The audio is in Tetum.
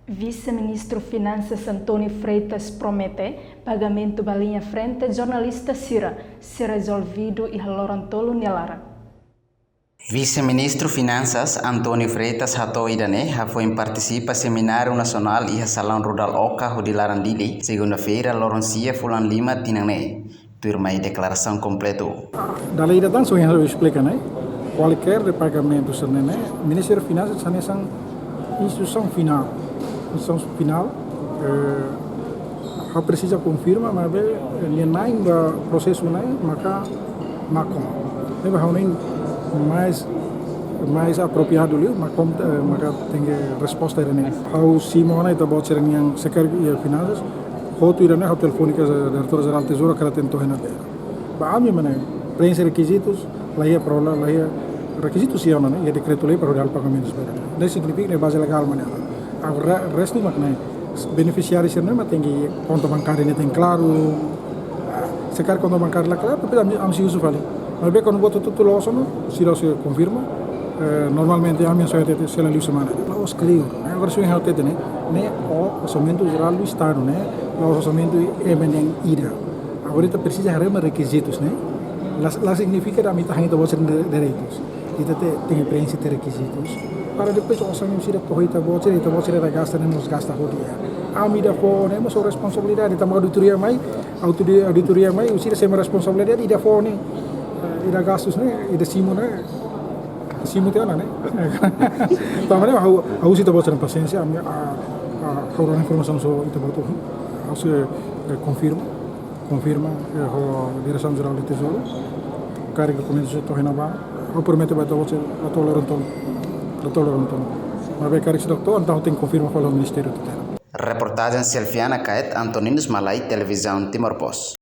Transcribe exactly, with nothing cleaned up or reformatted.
Vise-Ministru Finansas António Freitas promete pagamentu ba liña frente jornalista sira sei rezolvidu iha loron tolu nia laran. Vise-Ministru Finansas António Freitas hato'o ida-ne'e hafoin partisipa semináriu nasionál iha Salaun Rudal Oca hodi laran Dili, segunda-feira, loron sia fulan lima tinan ne'e. Tuirmai deklarasaun kompletu. Dala ida tan, só ha'u esplika ne'e. Kualkér de pagamentu sira-ne'e, Ministériu Finansas hanesan instituisaun finál. Instituisaun finál, eh, ha'u presiza konfirma, maibé, eh, nia na'in ba prosesu ne'e maka Macom. Ne'ebé ha'u hanoin mais, mais apropriadu liu, Macom, eh, maka tenke resposta ida-ne'e. Ha'u simu ona ita-boot sira-nian sekretáriu finansas, hotu ida-ne'e ha'u telefone ba Diretór Jerál Tezouru, hakarak atu to'o iha ne'ebé. Ba ami mak ne'e, preenxe rekizitus, la iha problema, la iha rekizitus iha ona ne'e, iha dekretu-lei para hodi halo pagamentus ba ida-ne'e. Ne'e signifika ne'e baze legál mak ne'e. Agora, restu mak ne'e, benefisiáriu sira-ne'e mak tenke konta bankária ne'e tenke klaru. Ah, se karik konta bankária la klaru, depois ami, ami sei husu fali. Maibé kuandu buat hotu-hotu loos ona, sira sei konfirma. Eh, normalmente ami só hatete sei la liu semana. La'ós klaru. Agora só hatete ne'e, ne'e orsamentu jerál do Estadu ne'e, la'ós orsamentu M N N ida. Agora ita presiza haree mak rekizitus ne'e. La, la signifika katak ami ita hanoin ita-boot sira-nia direitus. Ita te, tenke preenxe tiha rekizitus. Para depois orsamentu sira to'o iha ita-boot sira, ita-boot sira gasta ne'e mós gasta hodi iha. Ami ida fó ne'e mós ho responsabilidade, tanba auditoria mai, auditoria, auditoria mai, husi ida sei iha responsabilidade, ida fó ne'e, eh, ida gastus ne'e, ida simu ne'e, simu tiha ona ne'e. Tanba ne'e, ha'u, ha'u husu ita-boot sira pasiénsia, ami, ah, ah, ha'u-nia informasaun só ita-boot, ha'u sei, eh, konfirma, konfirma, eh, ho Diresaun Jerál Tezouru, karik dokumentu sira to'o iha ne'ebá, ha'u promete ba ita-boot sira, la to'o loron tolu, la to'o loron tolu. Maibé karik seidauk to'o, entaun tenke konfirma fali ho Ministériu Tutela. Reportajen Selviana Kaet, Antoninus Malai, Televizaun Timor Post.